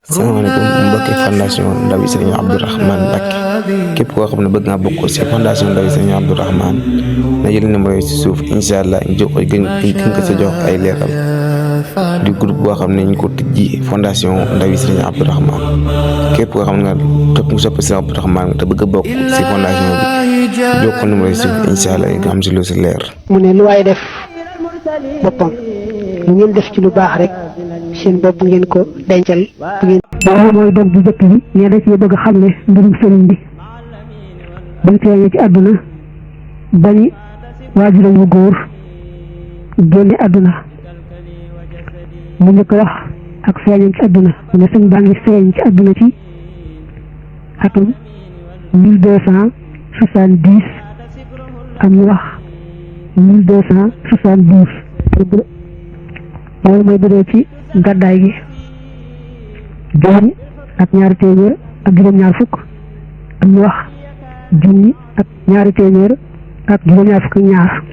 salaamaaleykum mbokki fondation Ndawi Serigne Abdourahmane Mbacké képp koo xam ne bëgg nga bokk ci fondation Ndawi Serigne Abdourahmane na jël numéro yi ci suuf incha allah ñu jox ko gën ko sa jox ay leeral di groupe boo xam ne ñu ko tijji fondation Ndawi Serigne Abdourahmane képp koo xam ne topp nga sopp Serigne Abdourahmane te bëgg a bokk ci fondation bi jox ko numéro yi ci suuf incha allah nga am ci lu ci leer. mu ne lu waay def boppam lu ngeen def ci lu baax rek seen bopp ngeen ko dencal. boobu mooy dog bu jëkk bi nee da cee bëgg a xam ne mbirum sëriñ bi bañ feeñee ci àdduna bañi waajuram wu góor génne àdduna mu njëkk wax ak feeñam ci àdduna mu ne sëñ baa ngi feeñ ci àdduna ci atum 1270 am ñu wax 1272 loolu mooy bëdee ci gàddaay gi junni ak ñaari téeméer ak juróom-ñaar fukk am ñu wax junni ak ñaari téeméer ak juróom-ñaar fukk ñaar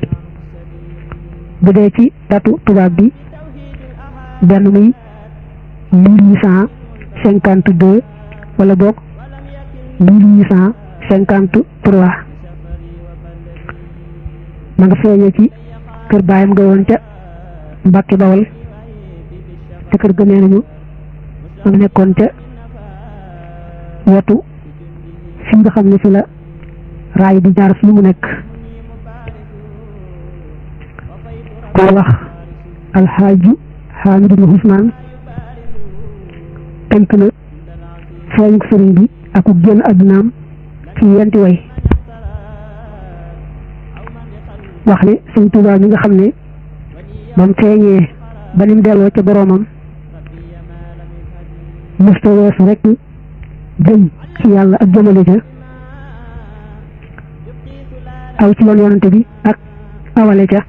bu dee ci datu tubaab bi benn muy 1852 wala boog 1853 ma nga feeñee ci kër baayam nga woon ca Mbàkke Bawol te kër ga nee nañu ma nekkoon ca wetu fi nga xam ne fi la raay di jaar fi mu nekk ko wax alxaaju Xaamidu ibnu Usmaan tënk na feeñu sëriñ bi ak ku génn àddunaam ci yenti way wax ne Sëriñ Tuubaa mi nga xam ne moom feeñee ba nim delloo ca boroomam mësta weesu rek jëm ci yàlla ak jëmale ca aw ci yoon yonante bi ak awale ca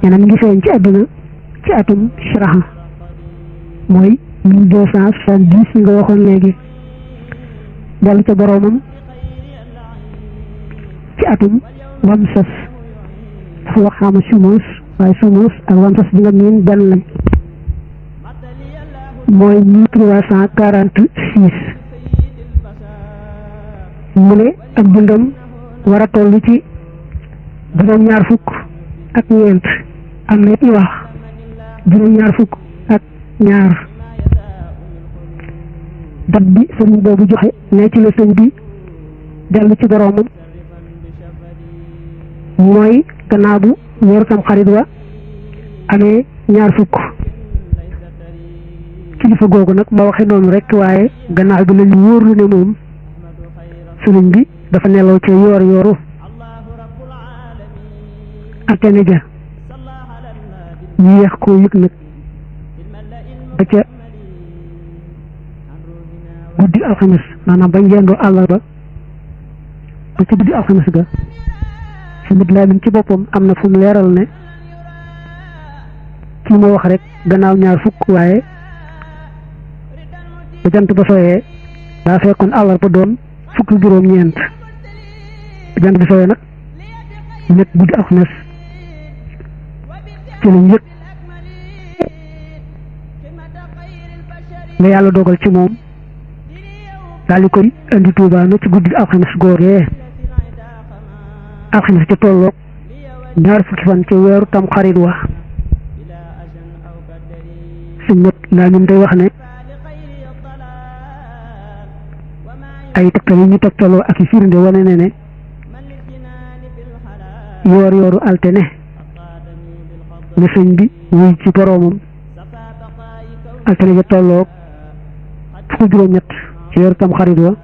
ñeneen mi ngi feeñ ci àdduna ci atum shiraha mooy 1270 yi nga waxoon léegi dellu ca boroomam ci atum wamsas dafa wax xaama sumos waaye sumos ak wamsas bi nga miin benn lañ mooy 1346 mu ne ak dundam war a toll ci juróom-ñaar fukk ak ñeent am na it ñu wax juróom-ñaar fukk ak ñaar dat bi sëriñ boobu joxe ne ci la sëñ bi dellu ci boroomam mooy gannaaw bu weeru tam xarit wa amee ñaar fukk kilifa googu nag ma waxe noonu rek waaye gannaaw bi lañu wóorlu ne moom sëriñ bi dafa nelaw ca yooru altine ja ñu yeex koo yëg nag ba ca guddi alxames maanaam bañ jendoo àllarba ba ca guddi alxames ga si mbir laa ci boppam am na fu mu leeral ne kii moo wax rek gannaaw ñaar fukk waaye ba jant ba sooyee daa fekkoon àllarba doon fukki juróom-ñeent ba jant bi sooyee nag nekk guddi alxames ci lañ yëg la yàlla dogal ci moom daal di koy indi Tuubaa na ci guddi alxames googee alxames ci tolloog ñaar fukki fan ci weeru tam xarit wa suñ mët laa min day wax ne ay tegtal yi ñu tegtaloo ak i firnde wane ne ne yooru altine ne sëñ bi wuy ci boroomam altine ja tolloog fukki juróom-ñett ci weeru tam xarit wa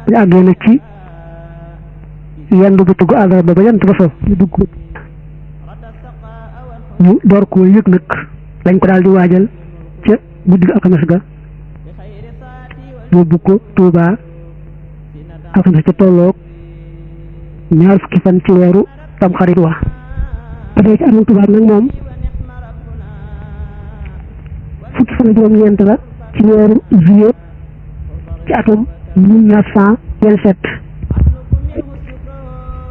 ñu àggee nag ci yendu bu tugg àllarba ba jant ba so ñu dugg ñu door koo yëg nag lañ ko daal di waajal ca guddi alxames ga yóbbu ko Tuubaa alxames ca tolloog ñaar fukki fan ci weeru tamxarit wa ba dee ci atum tubaab nag moom fukki fan ak juróom-ñeent la ci weeru juillet ci atum 1927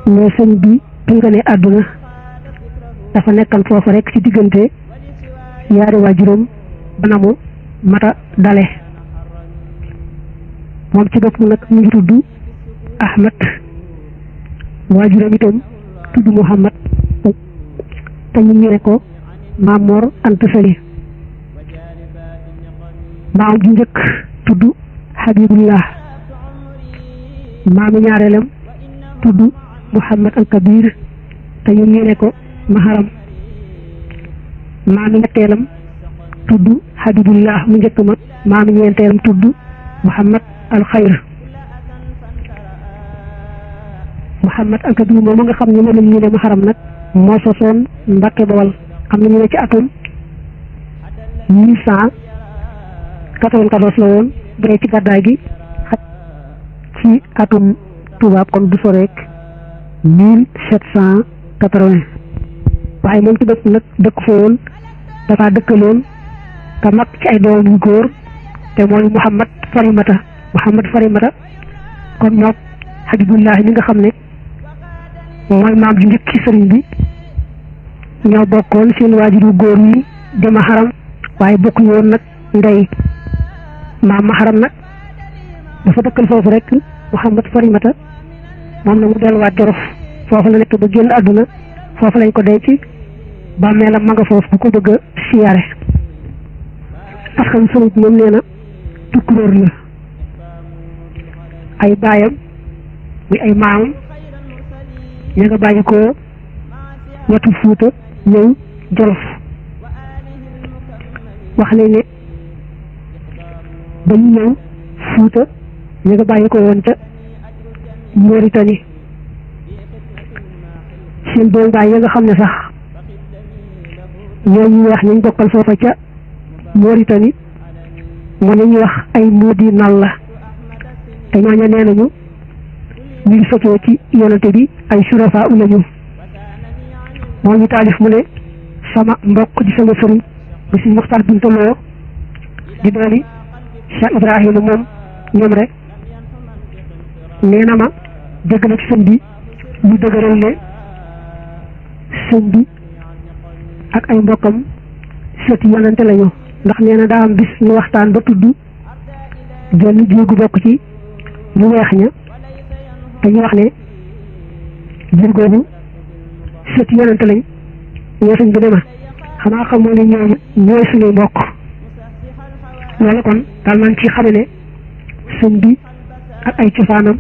mais sëñ bi nga ne àdduna dafa nekkan foofa rek ci diggante yaari waajuram bana mu mata dale moom ci bopp nag mu ngi tudd Ahmad waajuram itam tudd Muhammad te ñu ñëre ko Maam Mor Anta Sali maam ju njëkk tudd Habibullah maami ñaareelam tudd Muhammad al Kabir te ñu ñëre ko Maharam maami ñetteelam tudd Habibullah mu njëkk ma maami ñeenteelam tudd Muhammad al Xayr Muhammad al Kabir moom nga xam ne moom ñu ne Maharam nag moo sosoon Mbàkke Bawal am na ñu ne ci atum 1194 la woon bu dee ci gàddaay gi ak ci atum tubaab kon du soreek 1780 waaye moom ci dëkk nag dëkk fa woon dafa dëkkaloon te mag ci ay doom yu góor te mooy Muhammad Farimata kon moom Habibullah mi nga xam ne mooy maam ju njëkk ci sëriñ bi ñoo bokkoon seen waajuru góor yi di Maharam waaye bokkuñu woon nag ndey maam Maharam nag dafa dëkkal foofu rek Muhammad Farimata moom na mu delluwaat Jolof foofu la nekk ba génn àdduna foofu lañ ko denc bàmmeelam ma nga foofu bu ko bëgg a siyaare askan sëriñ bi moom nee na tukkuróor la ay baayam muy ay maamam ña nga bàyyi ko wetu Fuuta ñëw Jolof wax nañ ne ba ñu ñëw Fuuta ña nga bàyyi ko woon ca Mauritanie seen doom baay ya nga xam ne sax ñooñu wax ñu bokkal foofa ca Mauritanie moo ñu wax ay muudi nal la te ñooñu nee nañu ñu ngi sotoo ci yonante bi ay surafa lañu moo ñu taalif mu ne sama mbokk di sama sëriñ bi si Muxtaar Binta Lo di dooni Cheikh Ibrahima moom ñoom rek nee na ma dégg na ci sëñ bi ñu dëgëral ne sëñ bi ak ay mbokkam sëti yonante lañu ndax nee na daa am bis ñu waxtaan ba tudd jenn jéegu bokk ci ñu weex ña te ñu wax ne jur googu sëti yonante lañ ñoo sëñ bi ne ma xanaa xamoo ne ñooñu ñooy suñuy mbokk loolu kon daal man ci xame ne sëñ bi ak ay cosaanam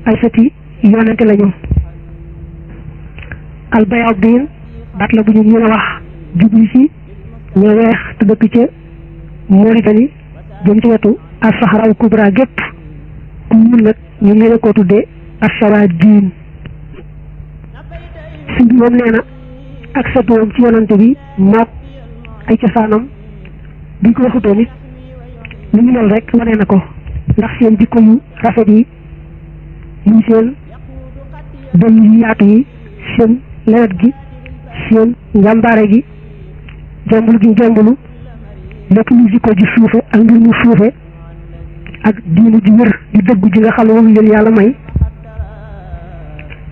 ay sëti yonante lañu albayadin baat la bu ñu mën a wax jublu ci ñoo weex te dëkk ca Mauritanie jëm ci wetu as-Sahara al-Kubra gépp ku ñuul nag ñu ngi leen ko tuddee as-Sawaadin sëñ bi moom nee na ak sa doom ci yonante bi mook ay cosaanam bi ko waxutoo nit li ñu mel rek wane na ko ndax seen jikko yu rafet yi muy seen dënn yu yaatu yi seen lewet gi seen njàmbaare gi jàmbulu gi jàmbulu lépp lu jikko ji suufe ak mbir mu suufe ak diinu ji wér di dëggu ji nga xam ne moom leen yàlla may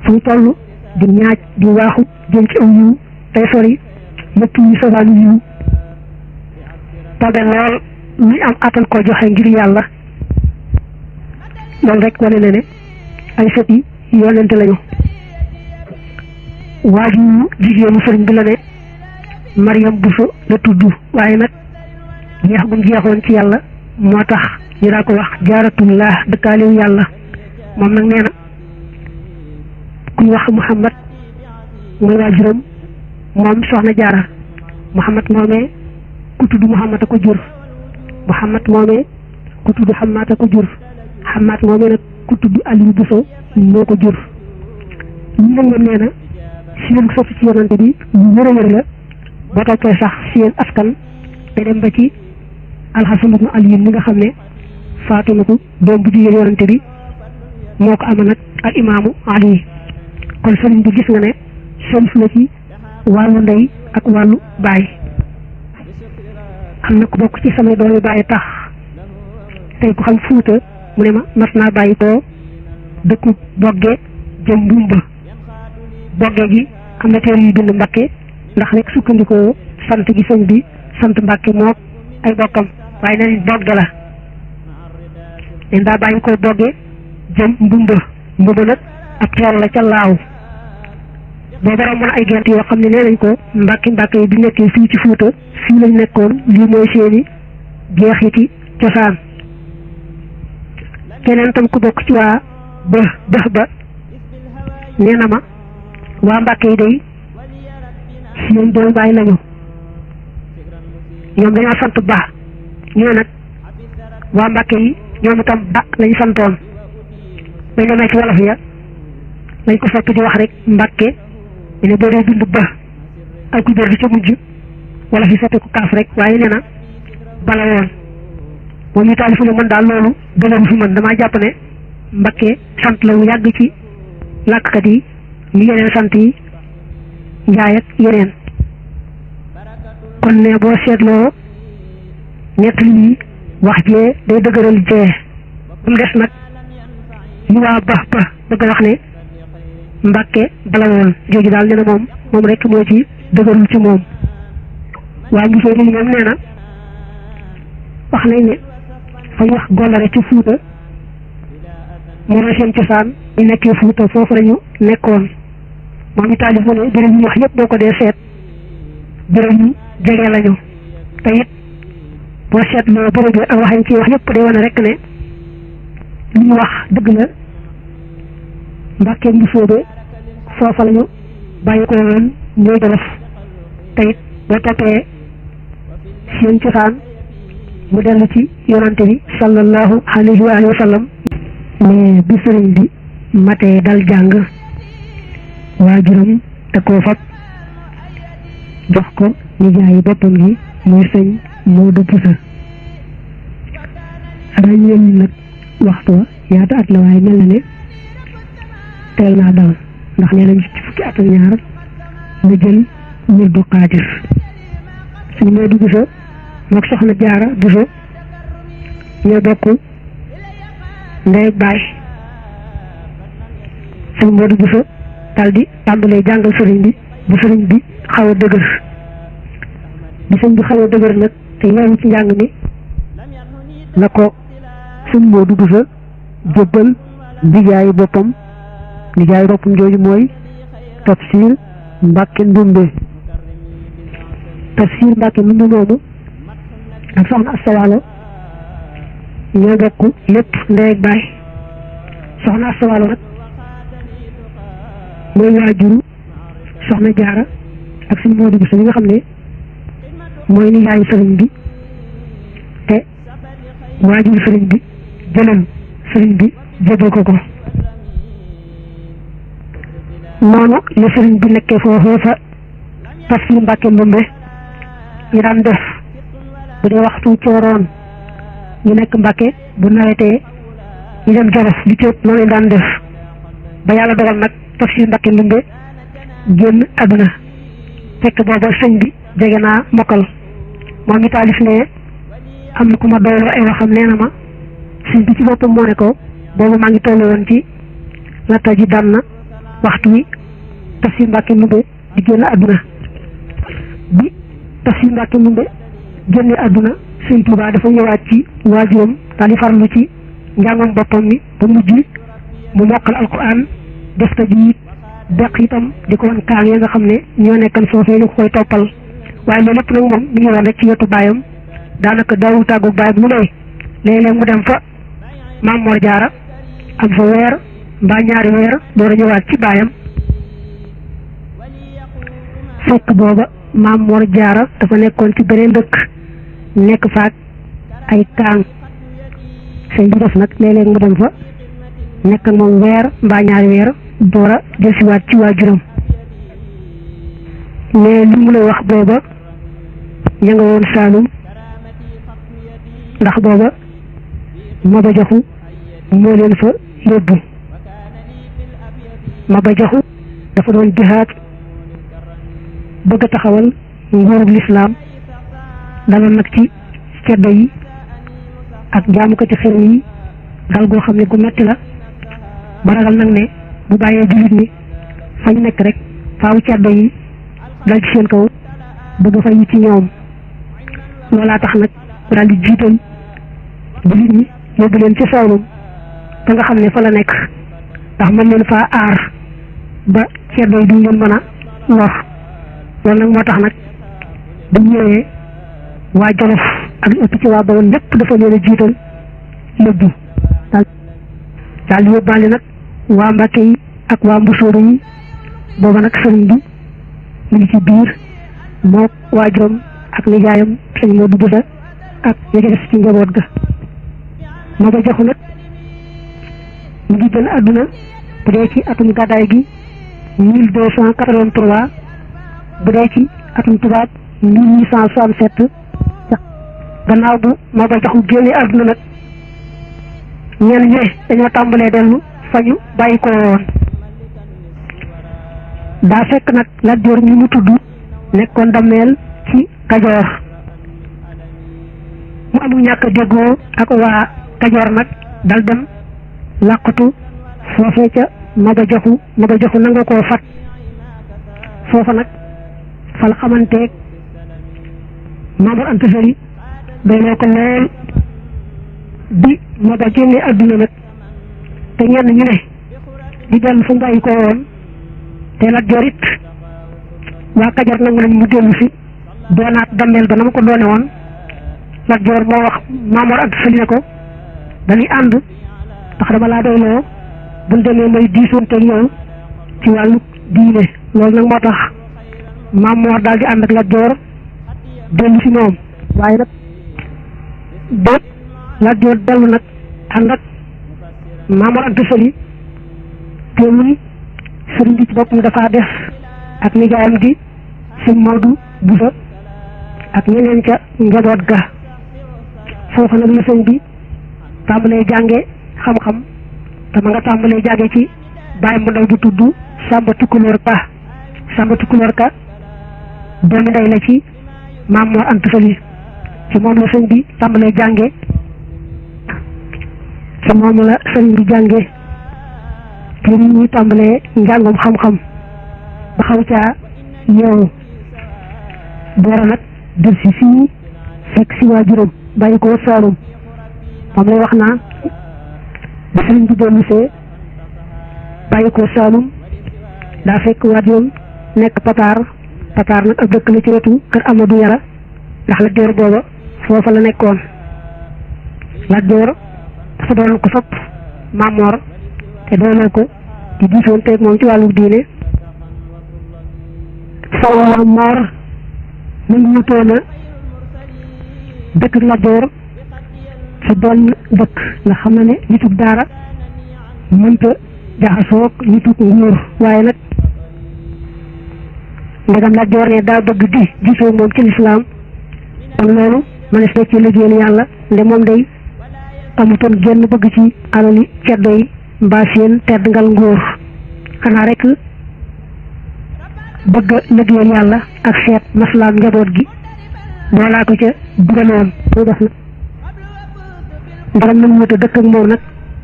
fu mu toll di ñaaj di waaxu jëm ci aw yiw tey sori lépp ñu safaanu yiw tabe lool luy am attan ko joxe ngir yàlla loolu rek wane na ne ay sët yi yonente lañu waaju jigéenu sëriñ bi la ne Mariam Bousso la tudd waaye nag jeex gum jeexoon ci yàlla moo tax ñu daa ko wax jaaratullah dëkkaaliw yàlla moom nag nee na kuñ wax Muhammad mooy waajuram moom soxna jaara Muhammad moomee ku tudd Muhammad a ko jur Muhammad moomee ku tudd Hamad a ko jur Hamad moomee nag ku tudd Aliou Bousso moo ko jur ñu nag nee na seen sopp ci yonante bi lu wér a wér la boo toppee sax seen askan te dem ba ci Alxasan ibnu Ali mi nga xam ne Faatimatu doom bu jigéen yonante bi moo ko ama nag al imaamu Ali kon sëriñ bi gis nga ne sëriñ la ci wàllu ndey ak wàllu baay am na ko bokk ci samay doomi baay tax tey ko xam Fuuta mu ne ma mas naa bàyyi ko dëkku bogge jëm Mbumba bogge gi am na teer yu bind Mbakke ndax rek sukkandikoo sant gi sëñ bi sant Mbakke mook ay bokkam waaye nee nañ bogg la leen daa bàyyi ko boggee jëm mbumba nag ab tool la ca laaw boo borom mën ay gent yoo xam ne nee nañ ko mbàkki yi di nekkee fii ci Fuuta fii lañ nekkoon lii mooy seeni jeexiti cosaan keneen tam ku bokk ci waa ba nee na ma waa Mbàkke yi day seen doom baay lañu ñoom dañoo sant ba ñu ne nag waa Mbàkke yi ñoom itam ba lañu santoon bañ demee ci wolof ya lañ ko fekk di wax rek Mbàkke ñu ne boo dee bind ba ak ku jër di ca mujj wolof yi fekk ko kaaf rek waaye nee na bala woon moom ñu taalifu ne man daal loolu dëgëru fi man damaa jàpp ne Mbàkke sant la wu yàgg ci làkkat yi li yeneen sant yi njaay ak yeneen kon ne boo seetloo ñett lii wax jee day dëgëral jee mu des nag li waa ba bëgg a wax ne Mbàkke bala woon jooju daal nee na moom rek moo ci dëgërul ci moom waa ngi fee ñoom nee na wax nañ ne fañ wax Gollare ci Fuuta moo na seen cosaan ñu nekkee Fuuta foofu lañu nekkoon moom i taalif ne béréb yi wax yëpp boo ko dee seet béréb yu jege lañu te it boo seetloo béréb yi ak waxañ ci wax yëpp day wane rek ne li ñu wax dëgg la Mbàkke ngi sóobe foofa lañu bàyyi ko woon ñooy Jolof te it boo toppee seen cosaan mu dellu ci yonante bi sallallahu alayhi wa sallam mais bi sëriñ bi matee dal jàng waajuram te koo fab jox ko nijaayi boppam gi muy sëñ Moodu Busa ràññeel nag waxtu wa yaata at la waaye mel na ne teel naa dal ndax nee nañ ci fukki at ak ñaar la jël wirdu Xaadir sëñ Moodu Busa mook soxna Jaara Busa ñoo bokk ndey ak baay sëñ Moodu Busa daldi tàmbalee jàngal sëriñ bi bu sëriñ bi xaw a dëgër bi sëñ bi xaw a dëgër nag te yeewu ci njàng mi la ko sëñ Moodu Busa jébbal nijaayi boppam jooju mooy Tafsir Mbàkke Ndumbe moomu ak soxna Asta Walo ñoo bokk lépp ndey ak baay soxna Asta Walo nag mooy waajuru soxna Jaara ak sëñ Moodu Busa mi nga xam ne mooy nijaayu sëriñ bi te waajuru sëriñ bi jëloon sëriñ bi jébbal ko noonu la sëriñ bi nekkee foofee fa Tafsir Mbàkke Ndumbe ñu daan def bu dee waxtu cooroon ñu nekk Mbàkke bu nawetee ñu dem Jolof li ci ëpp noonu daan def ba yàlla dogal nag Tafsir Mbàkke Ndumbe génn àdduna fekk booba sëñ bi jege naa mokkal moom mi taalif ne am na ku ma doyloo ay waxam nee na ma sëñ bi ci boppam moo ne ko boobu maa ngi toll woon ci latta ji daan na waxtu wi Tafsir Mbàkke Ndumbe di génn àdduna bi Tafsir Mbàkke Ndumbe génne àdduna sëñ Tuubaa dafa ñëwaat ci waajuram daal di farlu ci njàngam boppam mi ba mujj mu mokkal alquran def tajwiid beq itam di ko wan kaal ya nga xam ne ñoo nekkan foofee ñu ko koy toppal waaye loolu lépp nag moom mi ngi woon rek ci wetu baayam daanaka daawu tàggu baayam lu doy léeg-léeg mu dem fa Maam Mor Jaara am fa weer mbaa ñaari weer door a ñëwaat ci baayam fekk booba Maam Mor Jaara dafa nekkoon ci beneen dëkk nekk faak ay kaang sëñ bi def nag léeg-léeg mu dem fa nekk ak moom weer mbaa ñaari weer door a delsiwaat ci waajuram mais li mu lay wax booba ña nga woon Saalum ndax booba Maba Jaxu moo leen fa yóbbu Maba Jaxu dafa doon jihaad bëgg a taxawal nguurub lislaam daloon nag ci ceddo yi ak jaamu ko ci xew yi dal goo xam ne gu metti la ba ragal nag ne bu bàyyee jullit ñi fañ nekk rek faaw ceddo yi dal ci seen kaw bëgg fay ci ñoom loolaa tax nag daal di jiital jullit ñi yóbbu leen ci Saalum ba nga xam ne fa la nekk ndax mën leen faa aar ba ceddo yi duñ leen mën a lor loolu nag moo tax nag bu ñëwee waa Jolof ak li ëpp ci waa Bawol lépp dafa leen a jiital yóbbu daal di yóbbaale nag waa Mbàkke yi ak waa Mbusoobe yi booba nag sëriñ bi mu ngi ci biir moo waajuram ak nijaayam sëñ Modou Boussa ak ña ca des ci njaboot ga Maba Jaxu nag mu ngi génn àdduna bu dee ci atum gàddaay gi 1283 bu dee ci atum tubaab 1867 gannaaw bu Maba Jaxu génne àdduna nag ñenn ñi dañoo tàmbalee dellu fa ñu bàyyi ko woon daa fekk nag Lat Joor mi mu tudd nekkoon dammeel ci Kajoor mu amul ñàkk a déggoo ak waa Kajoor nag dal dem làqatu foofee ca Maba Jaxu nanga koo fat foofa nag fa la xamanteeg Maamor Anta Sali doyloo ko lool bi Maba génne adduna nag te ñenn ñu ne di dellu fa mbàyyi ko woon te Lat Joor it waa Kajoor nangu nañ mu dellu si doonaat dammeel ba na ma ko doone woon Lat Joor moo wax Maamor Anta Sali ne ko dañuy ànd ndax dama laa doyloo buñ demee may diisoonteeg yow ci wàllu diine loolu nag moo tax Maamor daal di ànd ak Lat Joor dellu si moom waaye nag ba Lat Joor dellu nag ànd ak Maamor Anta Sali teewul sëriñ bi ci boppam dafa def ak nijaayam di sëñ Modou Boussa ak ñeneen ca njaboot ga foofu nag la sëñ bi tàmbalee jànge xam-xam te ma nga tàmbalee jànge ci baay mu ndaw bu tudd Samba Tukulóor Ka doomi ndey la ci Maamor Anta Sali ci moom la sëñ bi tàmbalee jànge ci moom la sëñ bi jànge te ñuy tàmbalee njàngum xam-xam ba xaw caa yeewu doora nag def si fii fekk si waajuram bàyyi ko Saalum moom lay wax naa ba sëriñ bi dellusee bàyyi ko Saalum daa fekk waajuram nekk Pataar nag ab dëkk la ci wetu kër Amadou Yara ndax Lat Joor booba foofa la nekkoon Lat Joor dafa doon ko sopp Maamor te doonoo ko di diisoon teeg moom ci wàllu diine sawa Maamor mu ngi wutoon a dëkk Lat Joor ci benn dëkk nga xam ne nitug daara mënta jaxasoog nitug nguur waaye nag ndegam Lat Joor ne daa bëgg di gisoo moom ci lislaam kon loolu mënees na ci liggéeyal yàlla nde moom day amutoon genn bëgg ci alali ceddo yi mbaa seen tedd ngal nguur xanaa rek bëgg liggéeyal yàlla ak seet maslaam njaboot gi doolaa ko ca dugaloon muy def na ndagam nam wuta dëkk ak moom nag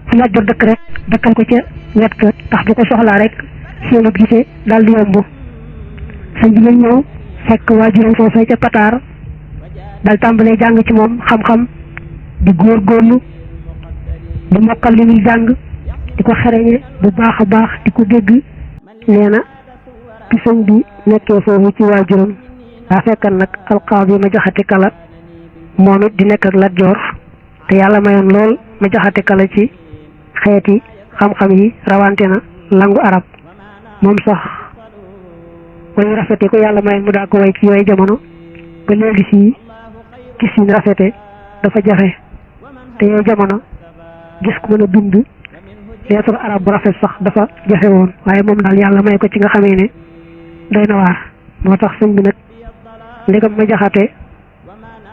fu Lat Joor dëkk rek dëkkal ko ca wet ka tax bu ko soxlaa rek seenub gisee daal di yomb sëñ bi lañ ñëw fekk waajuram foofee ca Pataar dal tàmbalee jàng ci moom xam-xam di góorgóorlu di mokkal li muy jàng di ko xereñe bu baax a baax di ko dégg nee na ci sëñ bi nekkee foofu ci waajuram daa fekkan nag alqaadi ma jaxate kala moom it di nekk ak Lat Joor te yàlla mayoon lool ma jaxate kala ci xeeti xam-xam yi rawante na langu arab moom sax way rafete ko yàlla mayoon mu daa ko way ci yooyu jamono ba léegi si gis yi rafete dafa jafe te yooyu jamono gis ku mën a bind lettre arab bu rafet sax dafa jafe woon waaye moom daal yàlla may ko ci nga xamee ne doy na waar moo tax sëñ bi nag ndegam ma jaxate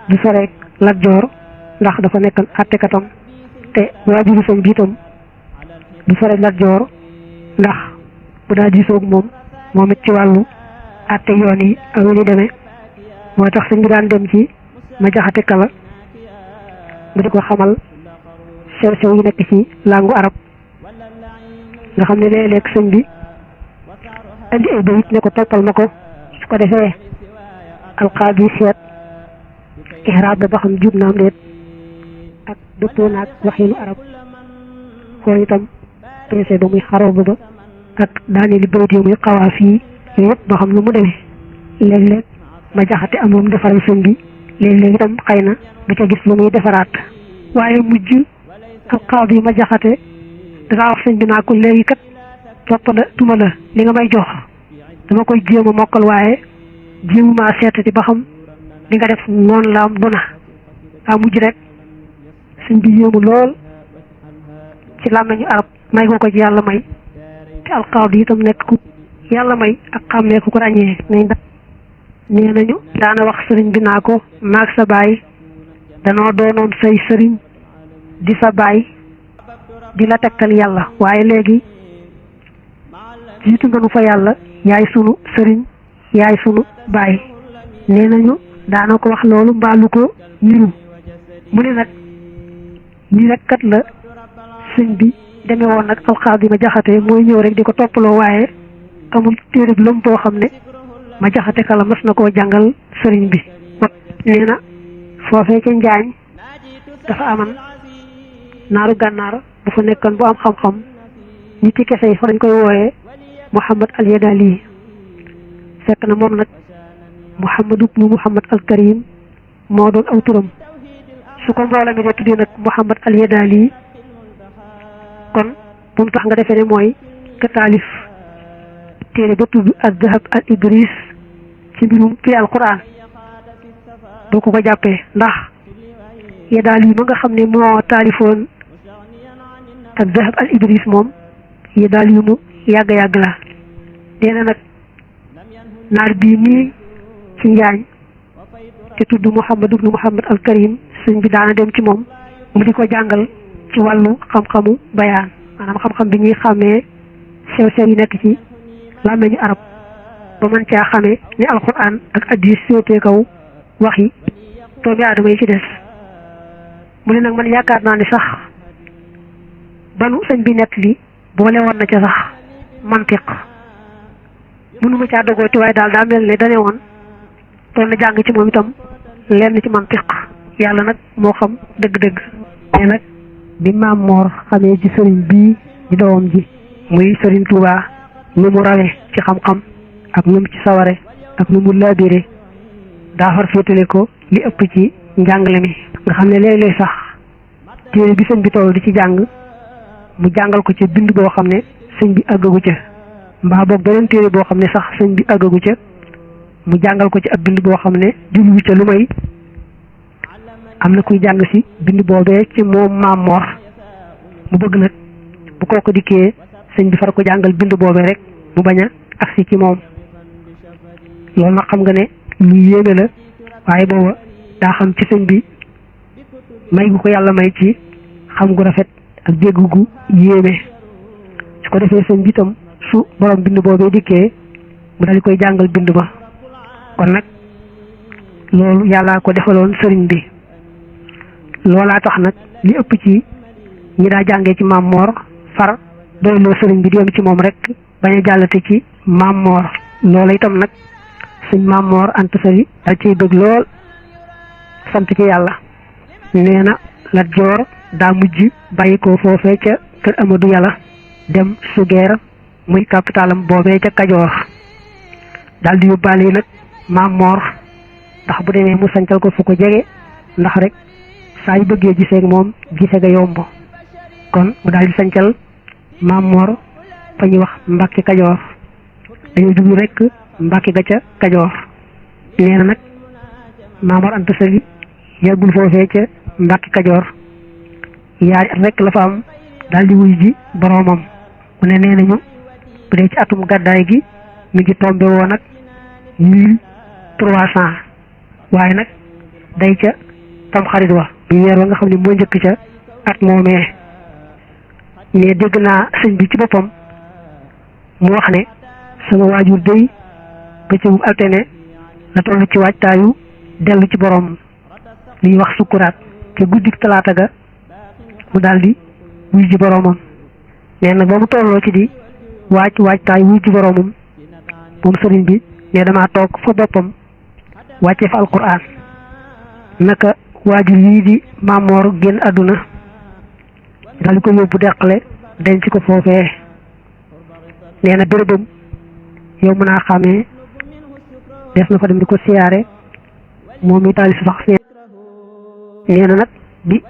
du soreek Lat Joor ndax dafa nekkan àttekatam te waajuru sëñ bi itam du soreek Lat Joor ndax bu daa diisoog moom it ci wàllu àtte yoon yi ak lu ñu demee moo tax sëñ bi daan dem ci ma jaxate kala mu di ko xamal sew-sew yi nekk ci langu arab nga xam ne léeg-léeg sëñ bi indi ay bayit ne ko toppal ma ko su ko defee alqaadi seet ihraab ba xam jub naam déet ak dëppoo naag waxinu arab xool itam pressé ba muy xaroo ba ak daane li bayt yi muy xawaaf yi yooyu yëpp ba xam lu mu demee léeg-léeg ma jaxate am lu mu defaral sëñ bi léeg-léeg itam xëy na du ca gis lu muy defaraat waaye mujj ak xaw bi ma jaxate danaa wax sëñ bi naa ko léegi kat topp na tuma la li nga may jox dama koy jéem a mokkal waaye jéemu maa seetati ba xam li nga def noonu la am du na a mujj rek sëñ bi yéemu lool ci làmmiñu arab may ko ci yàlla may te alqaadi itam nekk ku yàlla may ak xàmmee ku ko ràññee nee nañu daana wax sëriñ bi naa ko maag sa baay danoo doonoon say sëriñ di sa baay di la tegtal yàlla waaye léegi jiitu nga nu fa yàlla yaay sunu sëriñ yaay sunu baay nee nañu daana ko wax loolu mbaalu ko yiru mu ne nag lii rek kat la sëñ bi demee woon nag alxaadi ma jaxate mooy ñëw rek di ko toppaloo waaye amul téere bi lëm boo xam ne ma jaxate kala mas na koo jàngal sëriñ bi nee na foofee ca njaañ dafa aman naaru gànnaar bu fa nekkoon bu am xam-xam ñi ci kese yi fa dañ koy wooyee Muhammad al Yadali fekk na moom nag Muhammad ibnu Muhammad al Karim moo doon aw turam su ko mbooloo mi de tuddee nag Muhammad al Yadali kon bu mu tax nga defee ne mooy ka taalif téere ba tudd az-Zahab al Ibris ci mbirum fi alquran doo ko jàppee ndax Yadali ma nga xam ne moo taalifoon az-Zahab al Ibris moom Yadali mu yàgg-yàgg la nee na nag naar bii nii ci njaañ te tudd Muhammad ibnu Muhammad al Karim sëñ bi daana dem ci moom mu di ko jàngal ci wàllu xam-xamu bayaan maanaam xam-xam bi ñuy xàmmee sew-sew yi nekk ci làmmeñu arab ba mën caa xamee ni alquran ak hadiis féetee kaw wax yi doomi aadama yi ci des mu ne nag man yaakaar naa ne sax banu sëñ bi nett li boole woon na ca sax mantiq mënuma caa dogooti waaye daal daa mel ne dane woon doon na jàng ci moom itam lenn ci mantiq yàlla nag moo xam dëgg-dëgg mais nag bi maam Moor xamee ci sëriñ bii di doomam ji muy sëriñ Tuubaa nu mu rawee ci xam-xam ak nu mu ci saware ak nu mu laabire daa far féetale ko li ëpp ci njàngale mi nga xam ne léeg-léeg sax téere bi sëñ bi toll di ci jàng mu jàngal ko ca bind boo xam ne sëñ bi àggagu ca mbaa boog beneen téere boo xam ne sax sëñ bi àggagu ca mu jàngal ko ci ab bind boo xam ne jublu ca lu may am na kuy jàng si bind boobee ci moom maam Moor mu bëgg nag bu kooku dikkee sëñ bi far ko jàngal bind boobee rek mu bañ a agsi ci moom loolu nag xam nga ne lu yéeme la waaye booba daa xam ci sëñ bi may gu ko yàlla may ci xam gu rafet ak dégg gu yéeme su ko defee sëñ bi itam su borom bind boobee dikkee mu dal di koy jàngal bind ba kon nag loolu yàllaa ko defaloon sëriñ bi loolaa tax nag li ëpp ci ñi daa jàngee ci maam Moor far doyloo sëriñ bi di yem ci moom rek bañ a jàllate ci maam Moor loola itam nag sëñ maam Moor Anta Sali da ciy bëgg lool sant ci yàlla nee na Lat Joor daa mujj bàyyi ko foofee ca kër Amadou Yàlla dem Sugeer muy capitalam boobee ca Kajoor daal di yóbbaale nag maam Moor ndax bu demee mu sancal ko fu ko jege ndax rek saa yu bëggee gisee ak moom gisee ga yomb kon mu daal di sancal maam Moor fa ñuy wax Mbàkke Kajoor dañoo jublu rek Mbàkke ga ca Kajoor nee na nag maam Moor Anta Sali yeggul foofee ca Mbàkke Kajoor yaari at rek la fa am daal di wuy ji boroomam mu ne nee nañu bu dee ci atum gàddaay gi mi ngi tombé woon nag 1300 waaye nag day ca tamxarit wa bi weer wa nga xam ne moo njëkk ca at moomee ne dégg naa sëñ bi ci boppam mu wax ne sama waajur day bëccëgu altine la toll ci waajtaayu dellu ci borom li ñuy wax sukkuraat te guddik talaata ga mu daldi wuy ji boromam nee na ba mu tolloo ci di waajtaay wuy ji boromam moom sëriñ bi ne damaa toog fa boppam wàcce fa alquran naka waajur yii di Maamoor génn àdduna daal di ko yóbbu deqale denc ko foofee nee na bérébam yow mën a xamee des na fa dem di ko siyaare moom mi taali sax nee na nag bi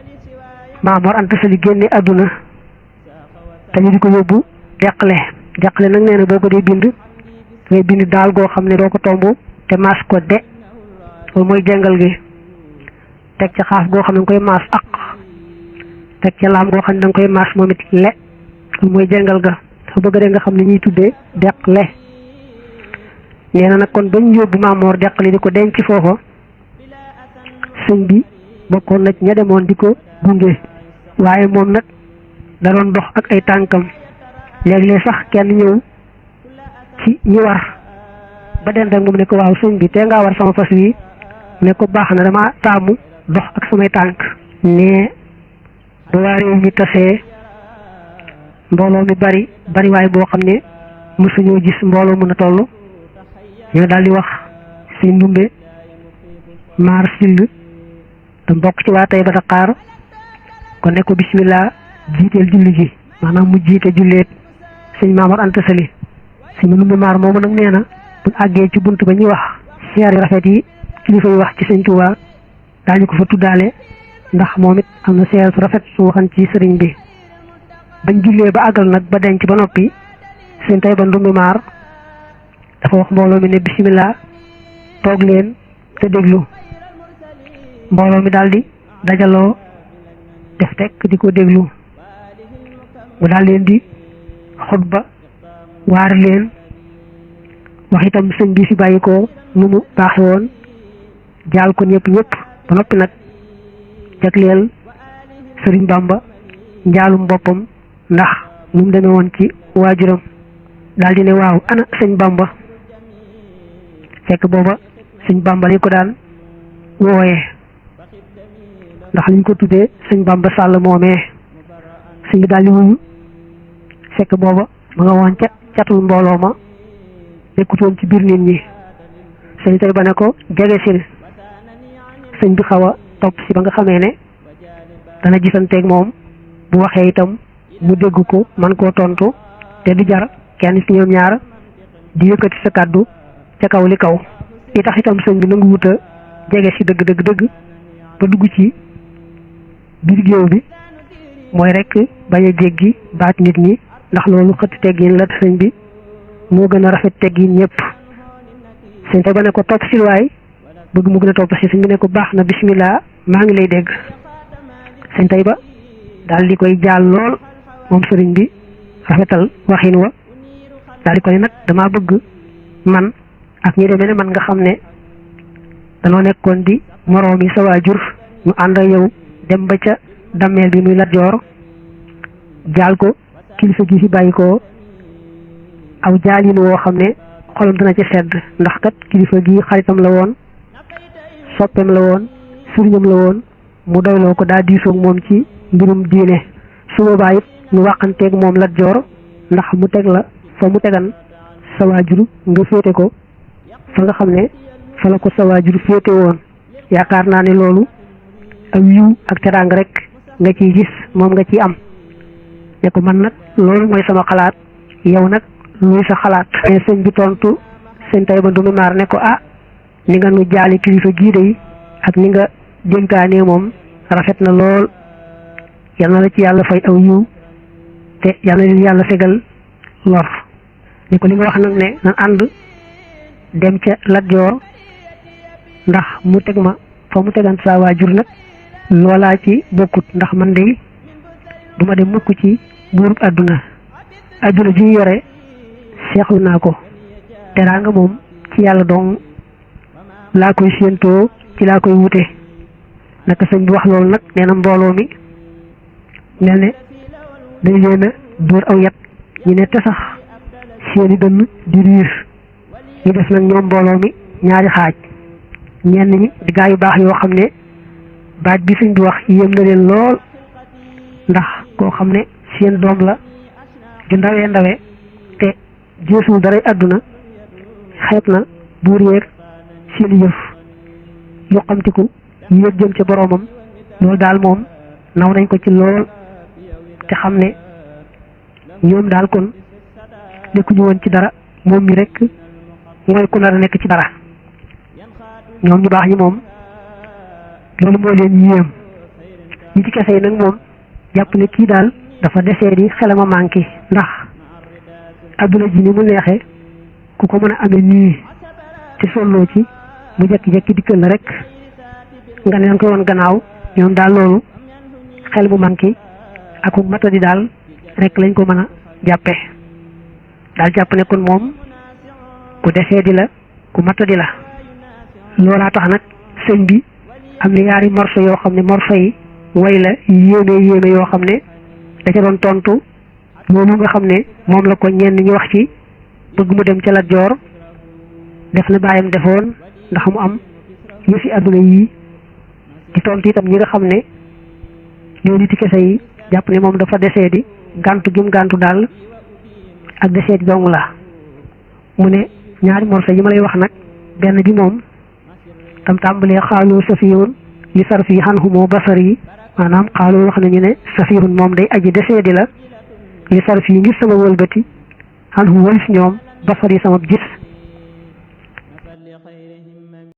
Maamoor Anta Sali génne àdduna te ñu di ko yóbbu deqale nag nee na boo ko dee bind ngay bind daal goo xam ne doo ko tomb te maas ko de loolu mooy jàngal gi teg ca xaaf goo xam ne nga koy maas ak teg ca laam goo xam ne da nga koy maas moom it le loolu mooy jàngal ga soo bëgg rek nga xam ne ñuy tuddee deqale nee na nag kon bañ yóbbu Maamoor deqale di ko denc foofa sëñ bi bokkoon na ña demoon di ko gunge waaye moom nag da doon dox ak ay tànkam léeg-léeg sax kenn ñëw ci ñi war ba den rek moom ne ko waaw sëñ bi te ngaa war sama fas wi ne ko baax na dama taamu dox ak samay tànk ne ba waa réew mi tasee mbooloo mi bari waaye boo xam ne mësuñoo gis mbooloo mën a toll ñoo daal di wax sëñ Ndumbe maar sill te mbokk ci waa tey ba Dakar kon ne ko bismillah jiiteel julli gi maanaam mu jiite julleet sëñ Maamoor Anta Sali sëñ Ndumbe maar moomu nag nee na bu àggee ci bunt ba ñuy wax siyaar yu rafet yi kilifa yi wax ci sëñ Tuubaa daañu ko fa tuddaale ndax moom it am na siyaar su rafet su waxan ci sëriñ bi bañ jullee ba àggal nag ba denc ba noppi sëñ Tayba Ndumbe maar dafa wax mbooloo mi ne bismillah toog leen te déglu mbooloo mi daal di dajaloo def tekk di ko déglu mu daal leen di xutba waar leen wax itam sëñ bi fi bàyyi ko nu mu baaxe woon jaal ko ñëpp ba noppi nag jagleel sëriñ Bamba njaalum boppam ndax nu mu demee woon ci waajuram daal di ne waaw ana sëñ Bamba fekk booba sëñ Bamba lañ ko daan wooyee ndax liñ ko tuddee sëñ Bamba Sall moomee sëñ bi daal di wuyu fekk booba ma nga woon ca catul mbooloo ma nekkutoon ci biir nit ñi sëñ Tayba ne ko jege sil sëñ bi xaw a topp si ba nga xamee ne dana gisanteeg moom bu waxee itam mu dégg ko man koo tontu te du jar kenn ci ñoom ñaar di yëkkati sa kàddu ca kaw li kaw li tax itam sëñ bi nangu wuta jege si dëgg ba dugg ci biir géew bi mooy rek bañ a jéggi baat nit ñi ndax loolu xëtt teggin la sëñ bi moo gën a rafet teggin ñëpp sëñ Tayba ne ko topp si waay bëgg mu gën a topp si sëñ bi ne ko baax na bismillah maa ngi lay dégg sëñ Tayba daal di koy jaal lool moom sëriñ bi rafetal waxin wa daal di ko ne nag dama bëgg man ak ñi demee ne man nga xam ne danoo nekkoon di moroomi sa waajur ñu ànd ak yow dem ba ca dammeel bi muy Lat Joor jaal ko kilifa gi fi bàyyi ko aw jaalin woo xam ne xolam dana ca sedd ndax kat kilifa gi xaritam la woon soppeem la woon sëriñam la woon mu doyloo ko daa diisoog moom ci mbirum diine su boobaa it ñu waxanteeg moom Lat Joor ndax mu teg la fa mu tegan sa waajur nga féete ko fa nga xam ne fa la ko sa waajur féete woon yaakaar naa ne loolu aw yiw ak teraanga rek nga ciy gis moom nga ciy am ne ko man nag loolu mooy sama xalaat yow nag luy sa xalaat mais sëñ bi tontu sëñ Tayba Ndumbe maar ne ko ah ni nga nu jaali kilifa gii de ak ni nga dénkaane moom rafet na lool yal na la ci yàlla fay aw yiw te yal na leen yàlla fegal lor ni ko li nga wax nag ne nan ànd dem ca Lat Joor ndax mu teg ma fa mu tegan saa waajur nag loolaa ci bokkut ndax man de duma dem mukk ci buurub àdduna ji ñu yore seexlu naa ko teraanga moom ci yàlla dong laa koy séentoo ci laa koy wute naka sëñ bi wax loolu nag nee na mbooloo mi mel ne dañ leen a dóor aw yat ñu ne te sax seeni dënn di riir ñu def nag ñoom mbooloo mi ñaari xaaj ñenn ñi di gaa yu baax yoo xam ne baat bi sëñ bi wax yéem na leen lool ndax koo xam ne seen doom la ju ndawe te jeesul daray àdduna xeeb na buur yeeg seen yëf yoqamtiku yéeg jëm ca boroomam loolu daal moom naw nañ ko ci lool te xam ne ñoom daal kon nekkuñu woon ci dara moom mi rek mooy ku nar a nekk ci dara ñoom ñu baax ñi moom loolu moo leen yéem ñi ci kese yi nag moom jàpp ne kii daal dafa desee di xelama manqué ndax adduna ji ni mu neexee ku ko mën a amee nii te solloo ci mu jekki-jekki dikkal la rek nga neen ko woon gannaaw ñoom daal loolu xel mu manqué ak ku matadi daal rek lañ ko mën a jàppe daal jàpp ne kon moom ku desee di la ku matadi la loolaa tax nag sëñ bi am na yaari morso yoo xam ne morso yi way la yéeme yoo xam ne da ca doon tontu loolu nga xam ne moom la ko ñenn ñi wax ci bëgg mu dem ca Lat Joor def na bàyyam defoon ndax mu am yëfi àdduna yi di tontu itam ñi nga xam ne ñoo niti kese yi jàpp ne moom dafa desee di gàntu gim gàntu daal ak desee di dong la mu ne ñaari morso yi ma lay wax nag benn bi moom tam tàmbalee xaaloo safiyun li sarfi xanhumoo basar yi maanaam xaaloo wax nañu ne safihun moom day aji desee di la li sarfi ngir sama wëlbati xanhum walis ñoom basar yi sama gis